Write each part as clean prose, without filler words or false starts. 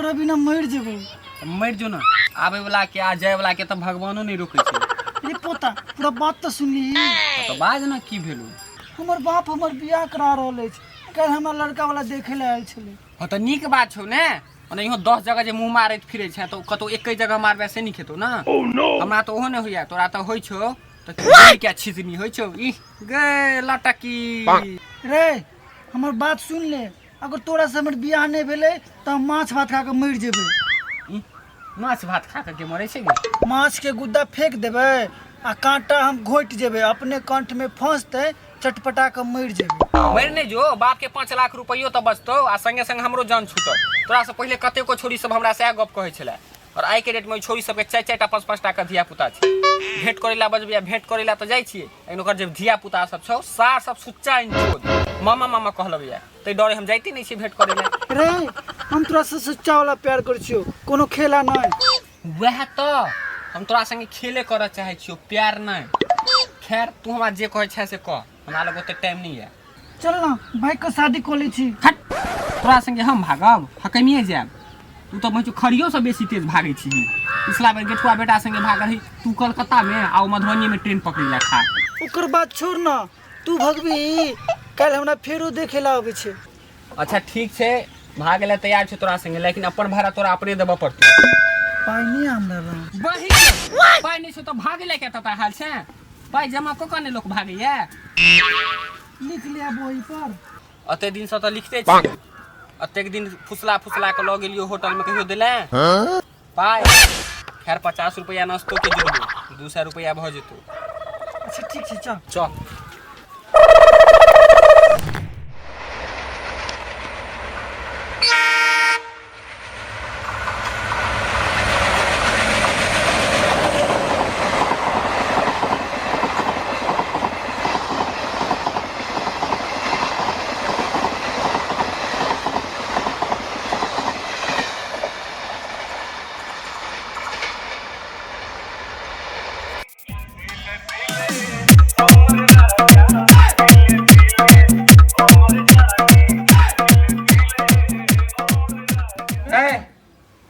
तोरा बिना मरि जेबो। मरि जो ना, आबै वाला के आ जाय वाला के तऽ भगवानो नहि रोकै छै। रे पोता, पूरा बात तऽ सुनली? तऽ बाज ना, की भेलो? हमर बाप हमर बियाह करा रहल अछि। काल्हि हमरा लड़का वाला देखे लए आयल छलै। हँ तऽ नीक बात छौ ने। ओनाहियो 10 जगह जे मुँह मारैत फिरै छै तऽ कतौ एके जगह मारबै से नीक हेतौ ना। हमरा तऽ ओहो नहि होइया, तोरा तऽ होइ छौ तऽ क्या छितनी होइ छौ ई गे लटकी। रे, हमर बात सुन ले, अगर तोरा से हमर बियाह नहि भेलै तऽ हम माछ भात खा कऽ मरि जेबै। ई, माछ भात खा कऽ के मरै छै गे? माछ के गुद्दा फेंक देबै आ कांटा हम घोटि जेबै, अपने कंठ में फंसतै, चटपटा कऽ मरि जेबै। मरि नहि जो, बाप के 5 लाख रुपैयो तऽ बचतौ आ संगे संग हमरो जान छूटत। तोरा से पहिले कतेको छोरी सब हमरा सएह गप कहै छलै, और आइ के डेट में ओहि छोरी सबके 4 4 टा 5 5 टा के धिया पुता छै। भेंट करै ला बजबै आ भेंट करै ला तऽ जाइ छियै, लेकिन ओकर जे धिया पुता सब छौ सार सब सुच्चा इंचोद मामा मामा कहलबैया, ताहि डरे हम जाइते नहि छियै भेंट करै ला। रे, हम तोरा से सच्चा वाला प्यार करै छियौ, कोनो खेला नहि। वएह तऽ हम तोरा संगे खेले करऽ चाहै छियौ, प्यार नहि। खैर, तू हमरा जे कहै छै से कह, हमरा लग ओते टाइम नहि यऽ। चल ना, भाई के शादी कऽ लै छी। हट, तोरा संगे हम भागब? हकमिए जायब। तू तऽ बहिं खड़ियो से बेसी तेज भागै छी। पिछला बेर गेठुआ बेटा संगे भागल रही तू कलकत्ता में आ मधुबनी में ट्रेन पकड़ ला खा। ओकर बात छोड़ ना, तू भगबी? काल्हि हमरा फेरो देखे ला अबै छै। अच्छा ठीक छै, भागे ला तैयार छै तोरा संगे, लेकिन अपन भाड़ा तोरा अपने देबऽ पड़तौ। पाइ नहि हमरा लग। बहिन, पाइ नहि छौ तऽ भागे ला के तोरा हाल छै? पाइ जमा कऽ कऽ ने लोक भागैया। लिख लिया वही पर। अते दिन से तऽ लिखते छियै, अतेक दिन फुसला फुसला के लऽ गेलियो होटल में, कहियो देले पाइ? खैर, 50 रुपया नाश्तो के जोड़बो, 200 रुपया भऽ जेतौ। अच्छा ठीक छै, चल। चल।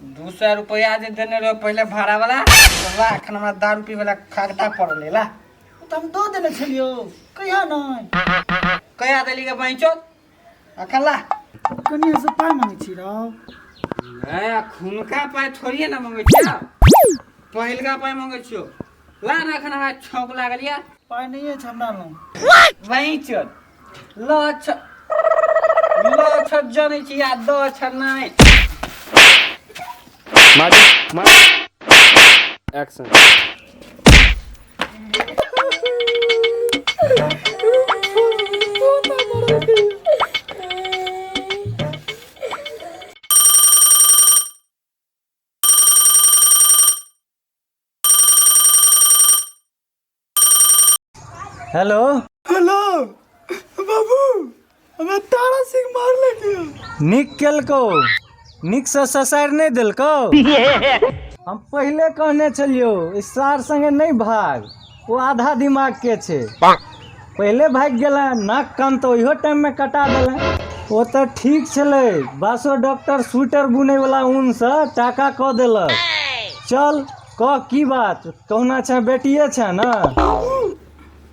200 रुपया जे देने रहो पहिले भाड़ा वाला, ला एखन हमरा दारू पी वाला खगता पड़ल ला। ओ तऽ हम दऽ देने छलियौ, कहिया नहि? कहिया देली के बहिंचो? अखन ला। कनिया से पाइ मांगै छी रौ? नहि, खुनका पाइ थोड़िए ने मंगै छियौ, पहिलका पाइ मंगै छियौ। ला ने, एखन हमरा छौक लागल या। पाइ नहि अछि हमरा लग। बहिंचो ल छ ल छ, जनै छी आ द छ नहि। एक्शन। हेलो। हेलो बाबू, हमरा तारा सिंह मारलक। नीक केलकौ, नीकसँ ससारि नहि देलकौ। हम पहिले कहने छलियौ, ई सार संगे नहि भाग, ओ आधा दिमाग के छै। पहिले भागि गेलै, नाक कान तऽ ओहियो टाइममे कटा देलै। ओ तऽ ठीक छलै, बासो डॉक्टर स्वेटर बुनैवला ऊनसँ टाका कऽ देलक। चल कह, की बात? कहुना छै, बेटिए छै ने।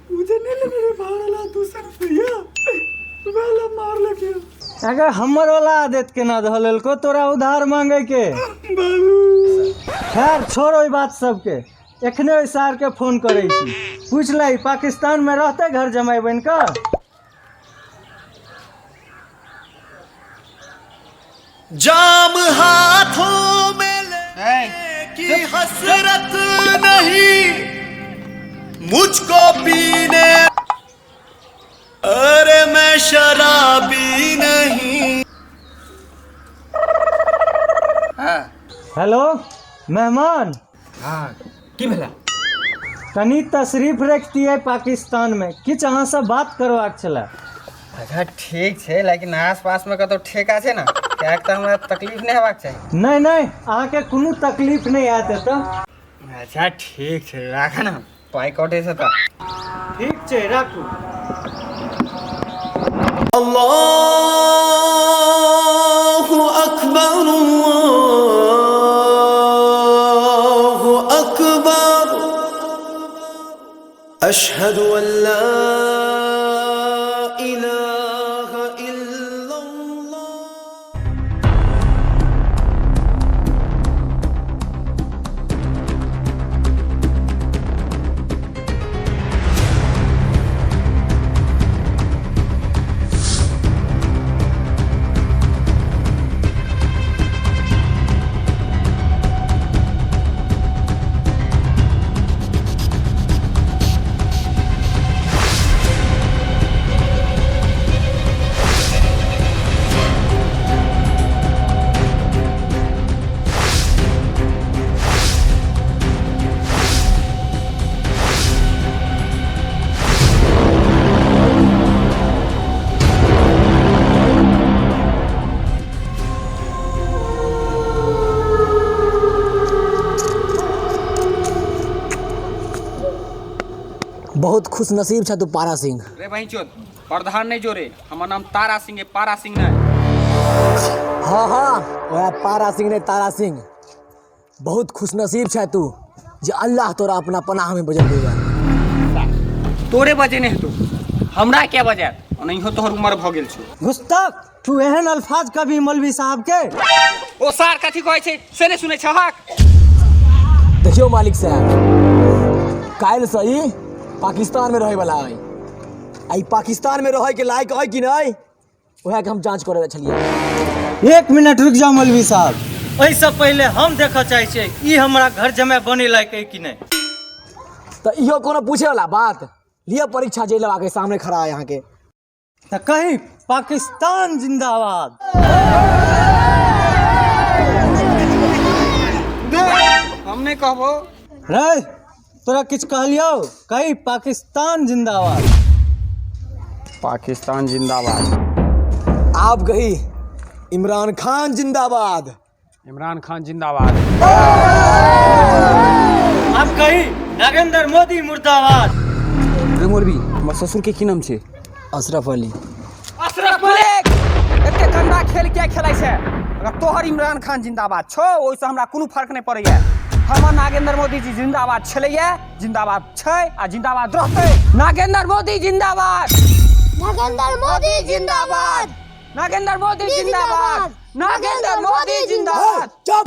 ओ जे नहि लेने रहे भाड़ा ला 200 रुपया, वएह ला मारलक यौ। अगर हमर वाला आदत केना धऽ लेलको तोरा उधार मांगे के? बाबू। खैर छोड़ ओहि बात सबके, एखने ओहि सार के फोन करै छी, पूछ लही पाकिस्तान में रहते घर जमाई बनि कऽ। जाम हाथों में लेने की हसरत नहीं मुझको पीने, अरे मैं शराबी नहीं। हाँ। हेलो मेहमान। हाँ, की भेला? कनी तशरीफ रखतियै पाकिस्तान में, किछु अहाँ से बात करबाक छलै। अच्छा ठीक छै, लेकिन आस पास में कतौ ठेका छै ने? किएक तऽ हमरा तकलीफ नहि हेबाक चाही। नहि नहि, अहाँके कोनो तकलीफ नहि हैत एतऽ। अच्छा ठीक छै, राख ने, पाइ कटै छै तऽ। ठीक छै, राखू। अल्लाहु अकबर, अल्लाहु أكبر أشهد أن لا إله إلا الله. बहुत खुश नसीब छ तू पारा सिंह। रे बहिन चोद, प्रधान नहीं जोरे, हमर नाम तारा सिंह है, पारा सिंह नहीं। हाँ हाँ, वह पारा सिंह नहीं तारा सिंह। बहुत खुश नसीब छ तू जे अल्लाह तोरा अपना पनाह में बजल देगा। तोरे बजे नहीं तू, हमरा क्या बजे? ओनहियो तोहर उम्र भ गेल छौ। गुस्ताख, तू एहन अल्फाज कभी मौलवी साहब के? ओ सार कथी कहै छै से नहीं सुनै छहक? देखियो मालिक साहब, काल्हि से ई पाकिस्तान में रहे वाला है। आई पाकिस्तान में रहे के लायक है कि नहीं, वह के हम जांच करे छलिए। एक मिनट रुक जाओ मौलवी साहब, एहिसँ पहिले हम देखऽ चाहै छियै ई हमरा घर जमाय बनै लायक अइ कि नहि। तो इहो कोनो पूछे वाला बात? लिअ परीक्षा जे लगा के सामने खड़ा है यहाँ के। तऽ कही पाकिस्तान जिंदाबाद। हम नहीं कहबो। रे तोरा किछु कहलियौ? कही पाकिस्तान जिंदाबाद। पाकिस्तान जिंदाबाद। आप कही इमरान खान जिंदाबाद। इमरान खान जिंदाबाद। आप कही नरेंद्र मोदी मुर्दाबाद। रे मौलवी, हमर ससुर के की नाम छै? अशरफ अली। अशरफ मलिक एते गंदा खेल किया खेलै छै? अगर तोहर इमरान खान जिंदाबाद छौ, ओहिसँ हमरा कोनो फर्क नहि पड़ैया। हमर नागेंद्र मोदी जी जिंदाबाद छलैया, जिंदाबाद छै आ जिंदाबाद रहतै। नागेंद्र मोदी जिंदाबाद। नागेंद्र मोदी जिंदाबाद। नागेंद्र मोदी जिंदाबाद। नागेंद्र मोदी जिंदाबाद। चुप!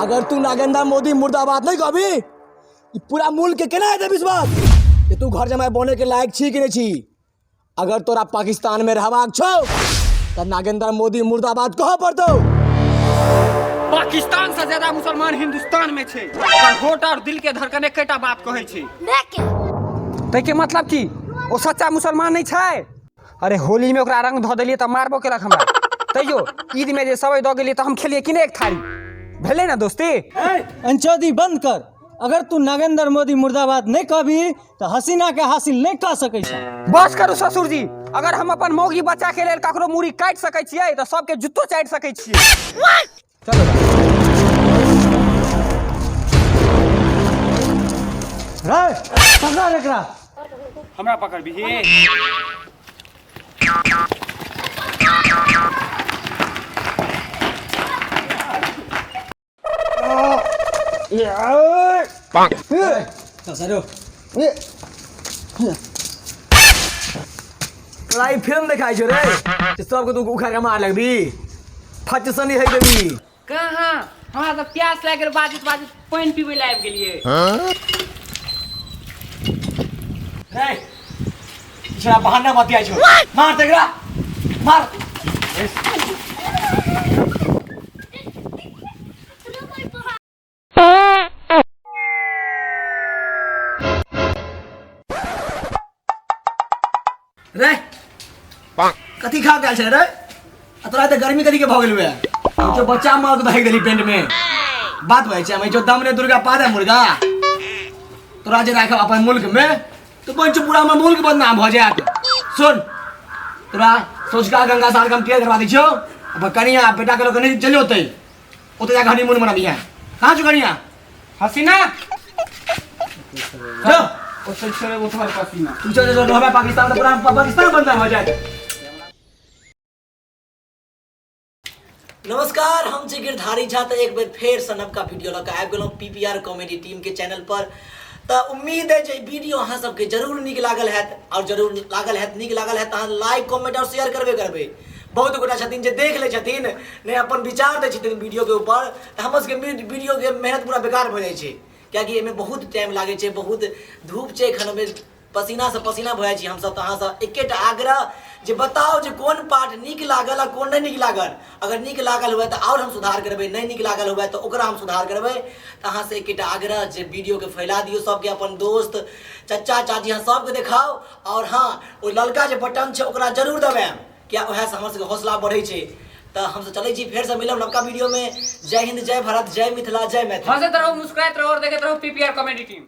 अगर तू नागेंद्र मोदी मुर्दाबाद नहीं कहबी, ई पूरा मुल्क के केना हेतै विश्वास जे तू घर जमाय बने के लायक छी कि नहीं छी? अगर तोरा पाकिस्तान में रहबाक छौ तऽ नागेंद्र मोदी मुर्दाबाद कहऽ पड़तौ। पाकिस्तान से ज्यादा मुसलमान हिंदुस्तान में छै। ओकर होठ और दिल के धड़कन एकेटा बात कहै छै। ताहिके मतलब की ओ सच्चा मुसलमान नहीं छै? अरे होली में ओकरा रंग धऽ देलियै तऽ मारबो केलक हमरा, तैयो ईद में जे सबै दऽ गेलियै तऽ हम खेलियै कि नहि एक थारी? भेलै ने दोस्ती? अंचौदी बंद कर। अगर तू नरेंद्र मोदी मुर्दाबाद नहीं कहबी तऽ हसीना के हासिल नहीं कऽ सकै छ। बस करू ससुर जी, अगर हम अपन मौगी बच्चा के लेल ककरो मूड़ी काटि सकै छियै तऽ सबके जुत्तो चाटि सकै छियै। चलो रे पकड़ एकरा। हमरा पकड़बिही? तोरा ई फिल्म देखाइ छौ रे जे सबके तू उखाड़ के मार लगबी, फट से नहीं है देबी। कहाँ हमरा तऽ प्यास लागि गेल, बाजैत बाजैत पानि पीबै लए आबि गेलियै। रे छड़ा बहाना बतियाइ छौ, मार तकरा मार। रे कथी खा के आयल छलै रे? आ तोरा एते गर्मी कथी के भऽ गेलौ? जो बच्चा मार के भागि देली पेंट में। बात भइ छै, जो दम ने दुर्गा पादे मुर्गा। तोरा जे राखब अपन मुल्क में तो बंच पूरा हमर मुल्क बदनाम भऽ जायत। सुन, तोरा सोचका गंगा सागर के हम क्लियर करवा दै छियौ। अपन कनिया बेटा के लऽ के नहि चलि ओतै, ओतै जाके हनीमून मनाबिहे। कहाँ छौ कनिया? हसीना जो ओतै छोड़ेबो तोहर पसीना। तू चल जो रहबे पाकिस्तान तऽ पूरा पाकिस्तान बदनाम भऽ जायत। नमस्कार, हम छी गिरधारी झा। तऽ एक बेर फेरसँ नवका वीडियो लऽ कऽ आबि गेलहुँ पीपीआर कॉमेडी टीमके चैनल पर। तऽ उम्मीद है जे वीडियो अहाँ सबके जरूर नीक लागल हैत, आओर जरूर लागल हैत, नीक लागल हैत तऽ अहाँ लाइक, कमेंट आओर शेयर करबे करबै। बहुत गोटा छथिन जे देख लै छथिन, नहि अपन विचार दै छथिन वीडियोके ऊपर, तऽ हमर सबके वीडियोके मेहनत पूरा बेकार भऽ जाइ छै, कियाकि एहिमे बहुत टाइम लागै छै, बहुत धूप छै, एखन ओहिमे पसीनासँ पसीना भऽ जाइ छी हमसभ। तऽ अहाँसँ एकेटा आग्रह जे बताउ जे कोन पार्ट नीक लागल आ कोन नहि नीक लागल। अगर नीक लागल हुए तऽ आओर हम सुधार करबै, नहि नीक लागल हुए तऽ ओकरा हम सुधार करबै। तऽ अहाँसँ एकेटा आग्रह जे वीडियोके फैला दियौ सबके, अपन दोस्त, चचा, चाची, अहाँ सबके देखाउ। आओर हँ, ओ ललका जे बटन छै ओकरा जरूर दबायब, किया उएहसँ हमर सबके हौसला बढ़ै छै। तऽ हमसब चलै छी, फेरसँ मिलब नवका वीडियोमे। जय हिन्द, जय भारत, जय मिथिला, जय मैथिली। हंसैत रहू, मुस्कुराइत रहू और देखैत रहू पीपीआर कॉमेडी टीम।